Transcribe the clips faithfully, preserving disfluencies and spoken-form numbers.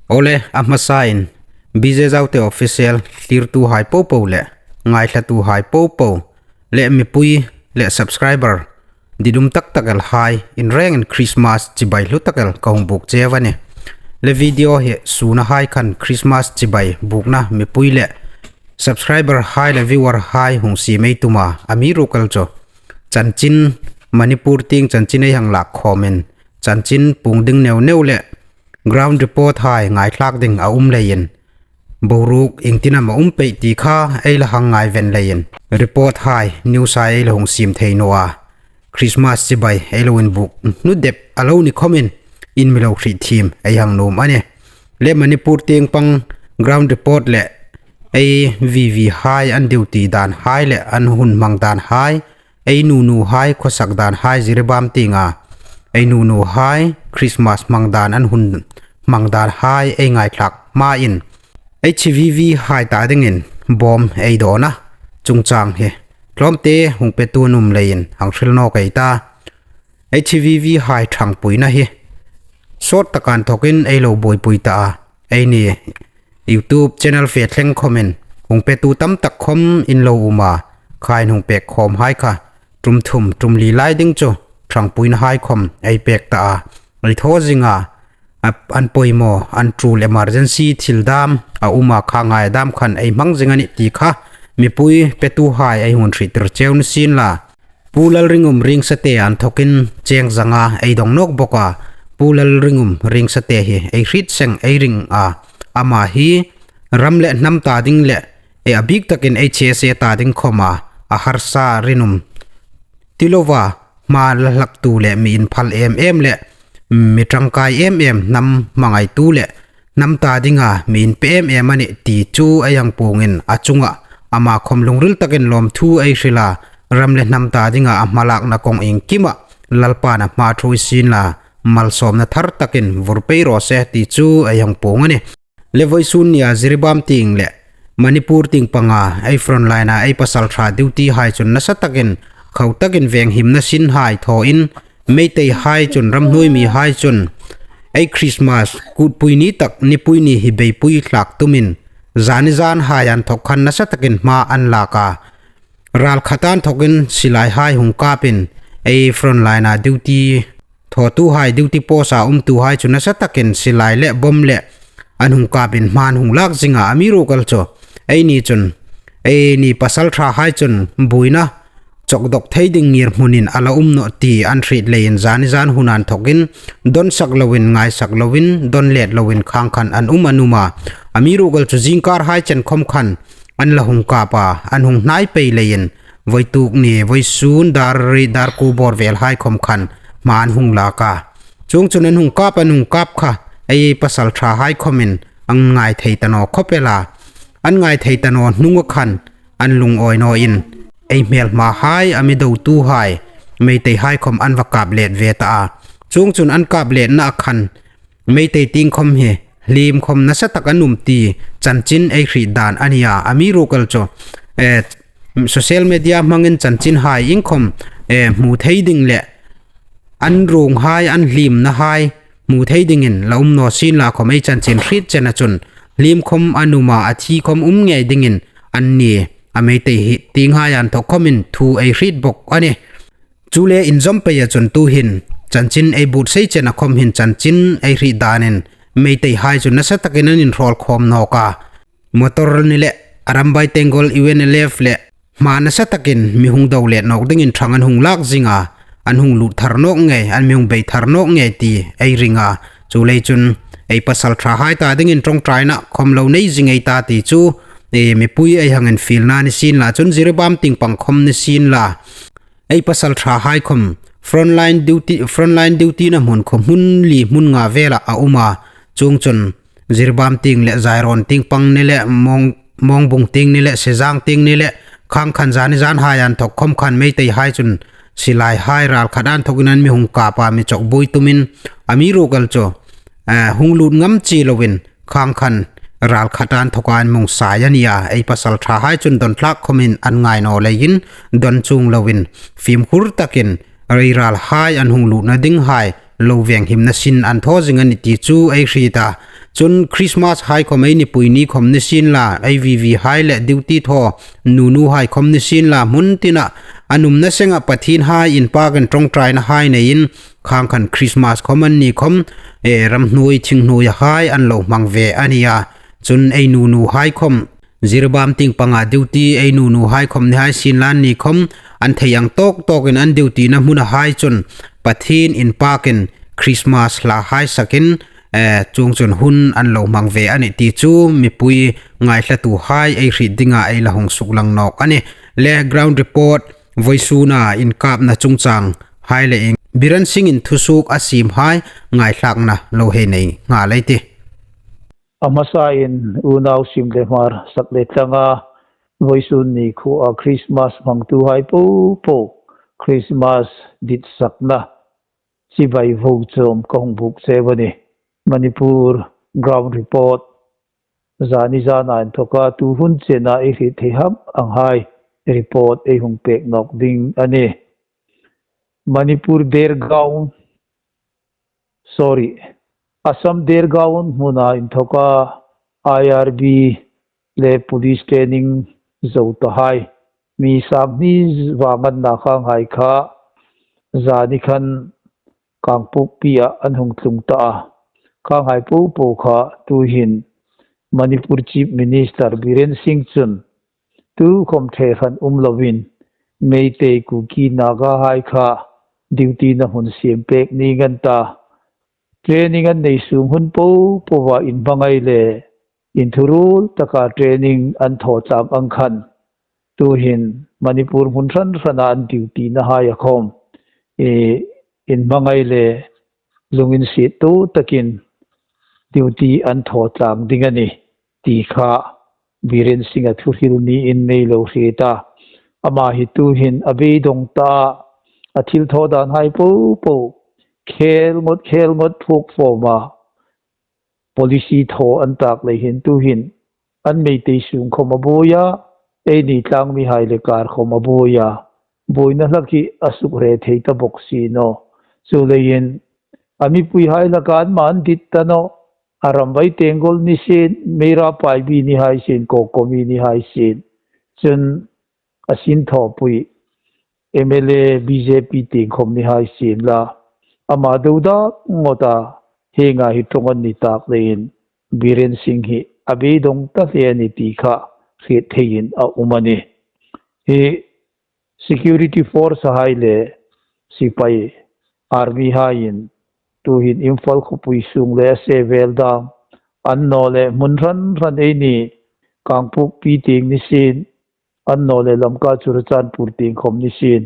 Awle, a hmasain B J Zaute Official thlirtuhai popo le ngaithlatuhai popo le mipui le subscriber didum tak tak el hai inrengin Christmas chibai hlu tak el ka hung buk cheu a nih. Le video hi sunahai khan Christmas chibai bukna mipui le subscriber hai le viewer hai hung siem ei tum a, amiruokchu chanchin, Manipur tieng chanchin ei hang lak khawmin chanchin puong ding neu neu le ground report hai ngaithlak ding a um leiin, boruok iengtin am a um pei ti kha ei la hang ngaiven leiin, report hai, news hai ei la hung siem thei naw a. Christmas chibai ei lo inbuk hnu dep a lo ni khawmin in mi lo hriet thiem ei hang nuom a nih. Le Manipur tieng pang ground report le ei V V hai an duty dan hai le an hun hmang dan hai, ei nunuhai khawsak dan hai Jiribam tienga ei nunuhai Christmas hmang dan, an hun hmang dan hai ei ngaithlak hmain, H V V hai ta dingin bawm ei dawn a, chungchang hi tlawmte hung petu nuom leiin hang hril nawk ei ta. H V V hai ṭhangpuina hi sawt taka inthokin ei lo buoipui ta a, eini YouTube channel fe thleng khawmin hung petu tam tak khawm in lo um a, kha in hung pek khawm hai kha ṭum thum ṭum li lai ding chu ṭhangpuina hai khawm ei pek ta a, ei thaw zing a, a, an poimaw, an tul emergency thil dam a um a, kha ngai dam khan ei hmang zing a nih ti kha mipui petuhai ei hung hriettir cheu ni sien la. Pu Lalringum Ringsate inthokin cheng zanga ei dong nawk bawk a, Pu Lalringum Ringsate hi ei hriet seng ei ring a, ama hi ram le hnam ta ding le, e, a bik takin H S A ta ding khawma a harsa rinum ti lova, hma la hlaktu le mi inphal em em le mi ṭangkai em em, hnam hmangaitu le hnam ta dinga mi inpe em em a nih ti chu ei hang puongin a chunga ama khawm lungril takin lawmthu ei hril a, ram le hnam ta dinga a hmalakna kawng iengkima Lalpan a hma ṭhuoi sien la, malsawmna thar takin vur pei raw se ti chu ei hang puong a nih. Le vawisun nia Jiribam tieng le Manipur tieng panga ei frontline-a ei pasalṭha duty hai chun nasa takin khau takin venghimna sin hai thawin, Meitei hai chun, ramhnuoi mi hai chun ei Christmas kutpui ni tak, nipui ni hi beipui hlak tumin, zani zan hai inthok khan nasa takin hma an lak a. Ral khata inthokin silai hai hung kapin, ei frontline-a duty thawtuhai, duty post-a umtuhai chu nasa takin silai le bom le an hung kapin hma an hung lak zing a, amiruokchu eini chun, eini pasalṭha hai chun buoina chawk dawk thei ding ngirhmunin a la um nawh ti an hriet leiin zani zan huna inthokin dawn sak loin, ngai sak loin, dawn let loin khang khan an um an um a. Amiruokchu zingkar hai chen khawm khan an la hung kap a, an hung hnai pei leiin, vawituk ni, vawisun dar ri, dar kuo bawr vel hai khawm khan hma an hung lak a. Chuongchun an hung kap, an hung kap kha ei pasalṭha hai khawmin an ngai thei ta naw khawp el a. An ngai thei ta naw hnunga khan an lungawi nawin ei hmelma hai, a mi dotuhai, Meitei hai khawm an va kap let ve ta a. Chuongchun an kap letna a khan Meitei tieng khawm hi hlim khawm nasa tak an um ti chanchin ei hriet dan a nih a, amiruokchu, eh, social media hmangin chanchin hai iengkhawm, eh, hmu thei ding le an ruong hai, an hlimna hai hmu thei dingin la um naw sien la khawm ei chanchin hriet chena chun hlim khawm an um a, a thi khawm um ngei dingin an ni, a Meitei hi tieng hai inthok khawmin thu ei hriet bawk a nih. Chu le inzawm peia chun tuhin chanchin ei buotsai chena khawm hin chanchin ei hriet danin Meitei hai chu nasa takin an inhrawl khawm nawk a. Motor ni le Arambai Tenggol, U N L F le hma nasa takin mi hung do let nawk dingin ṭhang an hung lak zing a, an hung lut thar nawk ngei, an mi hung bei thar nawk ngei ti ei ring a. Chuleiin chun ei pasalṭha hai ta dingin ṭawngṭaina khawm lo nei zing ei ta ti chu, e, mipui ei hang infielna ni sien la, chun Jiribam tieng pang khawm ni sien la, ei pasalṭha hai khawm frontline duty, frontline duty-na hmun khawm hmun li hmun nga vela a um a. Chuongchun Jiribam tieng le Zairawn tieng pang ni le, Mawng, Mawngbung tieng ni le, Sejang tieng ni le, khang khan zani zan hai inthok khawm khan Meitei hai chun silai hai ral khata inthokin an mi hung kap a, mi chawk buoi tumin, amiruokchu, eh, hung lut ngam chi loin, khang khan ral khata inthoka an mi hung sai a nih a, ei pasalṭha hai chun dawn thlak khawmin an ngai naw leiin dawn chuong loin fimkhur takin ei ral hai an hung lutna ding hai lo veng himna sin an thaw zing a ni ti chu ei hriet a. Chun Christmas hai khom ei nipui ni khom ni sien la, ei vivi hai le duty thaw nunu hai khom ni sien la, hmun tina an umna senga Pathien hai inpakin ṭawngṭaina hai neiin khang khan Christmas khom an ni khom, e, ramhnuoi thinghnui hai an lo hmang ve a nia. Chun ei nunu hai khom Jiribam tieng panga duty ei nunu hai khom ni hai sien la ni khom, an thei ang tawk tawkin an duty na hmuna hai chun Pathien inpakin Christmas hla hai sakin, eh, chuong chun hun an lo hmang ve a ni ti chu mipui ngaithlatu hai ei hriet dinga ei la hung suklang nawk a ni. Le ground report, vawisuna inkapna chungchang hai le ing Biren Singh in thusuok a siem hai ngaithlakna lo hei nei nghal ei tih. A hmasain unau sim le hmar sak le tlanga vawisun ni khuoa Christmas hmangtu hai popo Christmas ditsakna chibai vo chawm ka hung buk cheu a nih. Manipur ground report zani zana inthoka tu hun chena ei hriet thei ham ang hai report ei hung pek nawk ding a nih. Manipur Dergaon, sorry, Assam Dergaon hmuna inthoka I R B le police training zo ta hai mi sanghni vang an na khang hai kha zani khan Kangpokpi-a an hung tlung ta a. Khang hai popo kha tuhin Manipur Chief Minister Biren Singh chun tu khom ṭhe hran um lovin Meitei, Kuki, Naga hai kha duty na hmun siem pek ning an ta. Training an nei sung hun popoa inhmangai le inthuruol taka training an thaw tlang ang khan tuhin Manipur hmun hran hrana an duty na hai a khom, e, inhmangai le lunginsiettu takin duty an thaw tlang ding a nih ti kha Biren Singh-a thuhril niin ei lo hriet a. Ama hi tuhin a beidong ta a, thil thaw dan hai popo khel ngawt khel ngawt phuok fawma policy thaw an tak lei hin tuhin an Meitei sung khom a buoi a, eini tlangmi hai le kar khom a buoi a, buoina hlak hi a suk hre thei ta bok si naw. Chuleiin a mipui hai laka an man dit ta naw, a ramvai Tenggol ni sien, Meira Paibi ni hai sien, COCOMI ni hai sien, chun a sin thawpui M L A B J P tieng khom ni hai sien la, ama do dak ngawta hienga hi ṭawng an ni tak leiin Biren Singh hi a beidong ta hle a ni ti kha hriet theiin a um a nih. Hi security force hai le sipai army haiin tuhin Imphal khawpui sung le a se vel dam, an naw le hmun hran hran eini Kangpokpi tieng ni sien, an naw le Lamka Churachandpur tieng khom ni sien,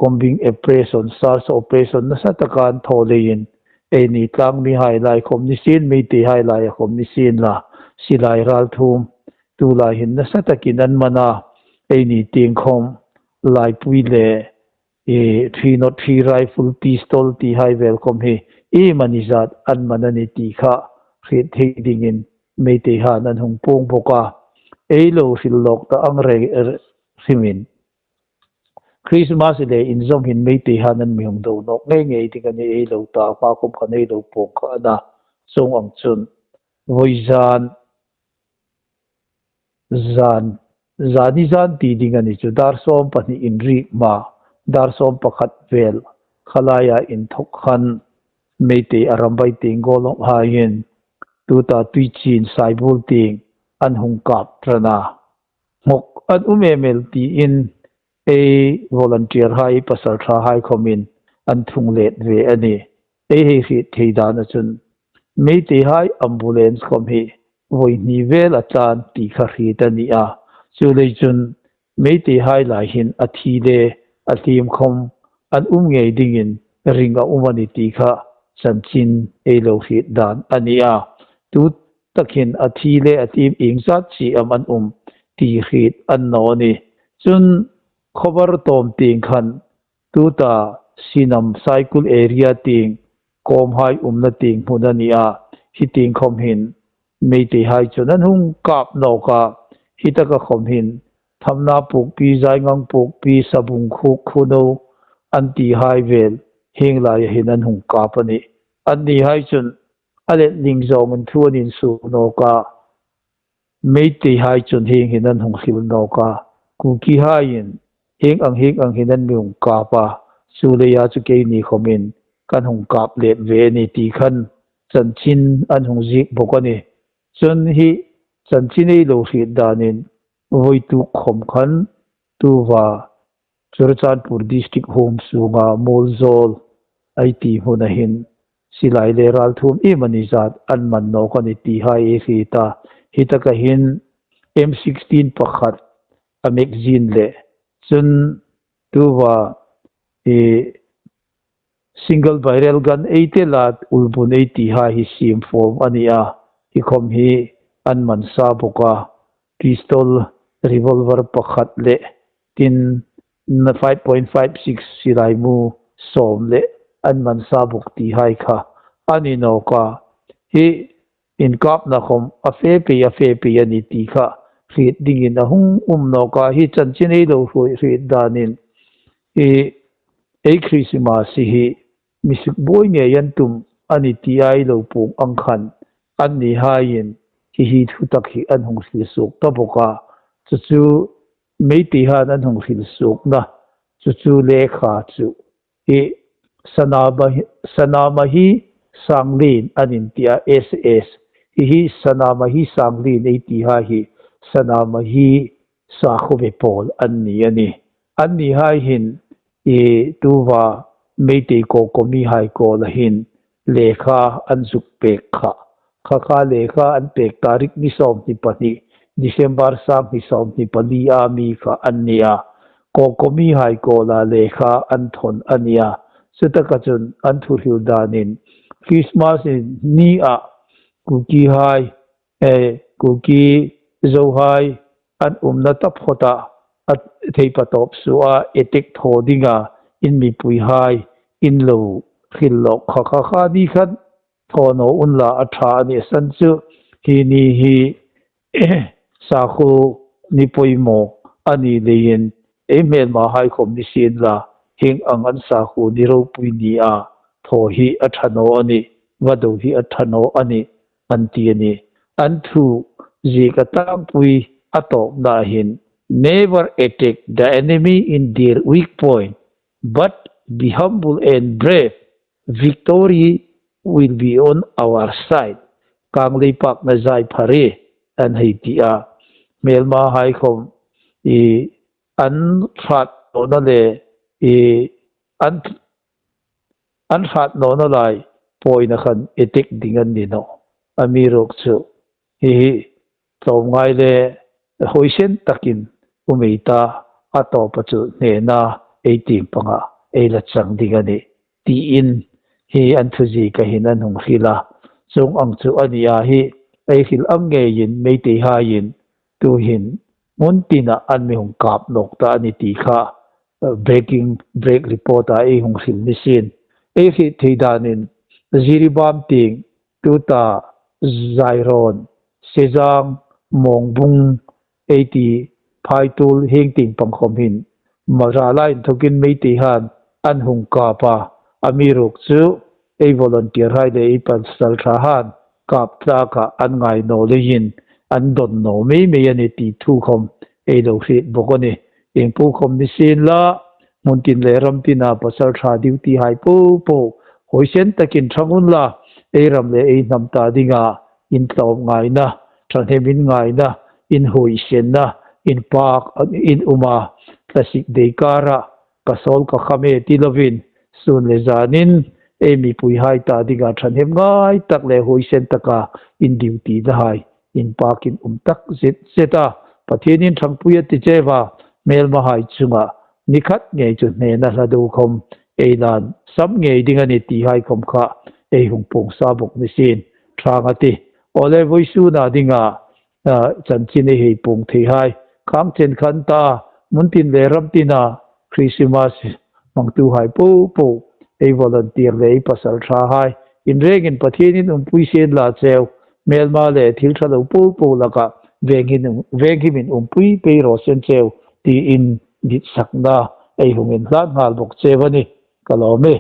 combing operation, search operation nasa taka an thaw leiin eini tlangmi hai lai khom ni sien, Meitei hai laia khom ni sien la, silai ralthuom tulai hin nasa takin an man a, eini tieng khom laipui le, e, three nought three rifle, pistol ti hai vel khom hi iemanizat an man a ni ti kha hriet thei dingin Meitei han an hung puong bok a. Ei lo hril lawk ta ang reng hrimin Christmas le inzawm hin Meitei han an mi hung do nawk ngei ngei ding a nih, ei lo ta, hma khom khan ei lo puong kha a na. Chuong ang chun vawizan zan, zani zan ti ding a ni chu, dar sawm pahni inrik hma, dar sawm pakhat vel khalaia inthok khan Meitei a ramvai Tenggol haiin tuta Tuichin Saibul tieng an hung kap ṭan a. Hmawk an um em el tiin ei volunteer hai, pasalṭha hai khomin an thung let ve a nih. Ei hei hriet thei dana chun Meitei hai ambulance khom hi vawi hni vel a tlan ti kha hriet a ni a. Chuleiin chun Meitei hai lai hin a thi le a hliem khom an um ngei dingin ring a um a ni ti kha chanchin ei lo hriet dan a ni a. Tu takin a thi le a hliem ieng zat si am an um ti hriet a ni naw a nih. Chun Khawbar Tawm tieng khan tuta Sinam Saikul area tieng kawmhai umna tieng hmun a ni a. Hi tieng khom hin Meitei hai chun an hung kap nawk a. Hi taka khom hin Thamna Pukpi, Zaingang Pukpi, Sabung Khuk, Khuno an ti hai vel hieng laia hin an hung kap a nih. Annihai chun a let ling zawngin thu an insuo nawk a, Meiteihai chun hieng hin an hung hril nawk a, Kukihaiin hieng ang hieng ang hin an mi hung kap a, chu leia chu keini khawmin kan hung kap let ve a nih ti khan chanchin an hung ziek bawk a nih. Chun hi chanchin ei lo hriet danin vawituk khawm khan tuta Churachandpur District huom sunga Muolzawl ei ti hmuna hin silai le ralthuom iemani zat an man nawk a nih ti hai ei hriet a. Hi taka hin M sixteen pakhat a magazine le chun tuta i single barrel gun ei ti a, ulbun ei ti hai hi siem fawm a ni a. Hi khawm hi an man sa bawk a. Pistol, revolver pakhat le tin five point five six silai mu sawm le an man sa bawk ti hai kha a ni nawk a. Hi inkapna khawm a fe pei, a fe pei a nih ti kha hriet dingin a hung um nawk a. Hi chanchin ei lo hriet danin i ei Christmas hi mi sukbuoi ngei an tum a nih ti ei lo puong ang khan annihaiin hi hi thutak hi an hung hril suok ta bawk a. Chu chu Meiteihaiin an hung hril suokna chu chu lekha chu hi Sanamahi, Sanamahi Sanglien an inti a, S S. Hi hi Sanamahi Sanglien ei ti hai hi Sanamahi sakhuo ve pawl an ni a nih. Annihai hin i tuta Meitei COCOMI hai kuoma hin lekha an zuk pek kha. Kha kha lekha an pek tarik ni sawmhni pahni, December sanghni sawmhni pali a mi kha an ni a. COCOMI hai kuoma lekha an thawn a ni a. Chu taka chun an thu hril danin Christmas ni a Kukihai, eh, Kuki Zohai an umna taphawta a thei patawp suoa attack thaw dinga in mipuihai in lo hril lawk kha kha kha ni khan thaw naw unla a ṭha a nih. A san chu hi ni hi sakhuo ni poimaw a ni leiin ei hmelmahai khawm ni sienla hieng ang an sakhuo ni ropui ni a thaw hi a ṭha naw a nih, va do hi a ṭha naw a nih an ti a nih. An thu ziek a tlangpui a tawpna hin, "Never attack the enemy in their weak point, but be humble and brave. Victory will be on our side." Kang Leipak na zai phari an hei ti a. Hmelmahai khawm i an hrat nawna le i an an hrat nawna lai pawina khan attack ding an ni nawh. Amiruokchu hi hi tlawmngai le huoisen takin um ei ta, a tawpa chu hnena ei tieng panga ei la chang ding a nih tiin hi an thu zieka hin an hung hril a. Chuong ang chu a ni a, hi ei hril ang ngeiin Meiteihaiin tuhin hmun tina an mi hung kap nawk ta a nih ti kha, eh, breaking, break report-a ei hung hril ni sien. Ei hriet thei danin Jiribam tieng tuta Zairawn, Sejang, Mongbung ei ti Phaituol hieng tieng pang khawm hin Mara laia inthokin Meiteihaiin an hung kap a. Amiruokchu ei volunteer-hai le ei pasalṭhahaiin kap tlaka an ngai naw leiin an don naw mei mei a nih ti thu khawm ei lo hriet bawk a nih. Ieng po khawm ni sienla, hmun tin le ram tina pasalṭha duty-hai popo huoisen takin ṭhang unla, ei ram le ei hnam ta dinga intlawmngaina, ṭhahnem inngaina, inhuoisenna, inpak, inuma, tlasik dei kara ka sawl ka kham e ti lovin, sun le zanin ei mipuihai ta dinga ṭhahnem ngai tak le huoisen taka in duty-nahai inpakin um tak zet zet a. Pathienin ṭhangpui a ti cheu a, hmelmahai chunga ni khat ngei chu hnena hladokhom ei lan sam ngei ding a nih tihai khom kha ei hung puong sa bawk ni sien ṭhang a tih. Awle, vawisuna dinga, a, chanchin ei hei puong theihai khang chen khan ta, hmun tin le ram tina Christmas hmangtuhai popo, ei volunteer le ei pasalṭhahai, in rengin Pathienin umpui sien la cheu, hmelma le thil ṭha lo popo laka veng himin, veng himin umpui pei raw sien cheu, tiin ditsakna ei hung inhlan nghal bawk cheu a nih. Ka lawm e.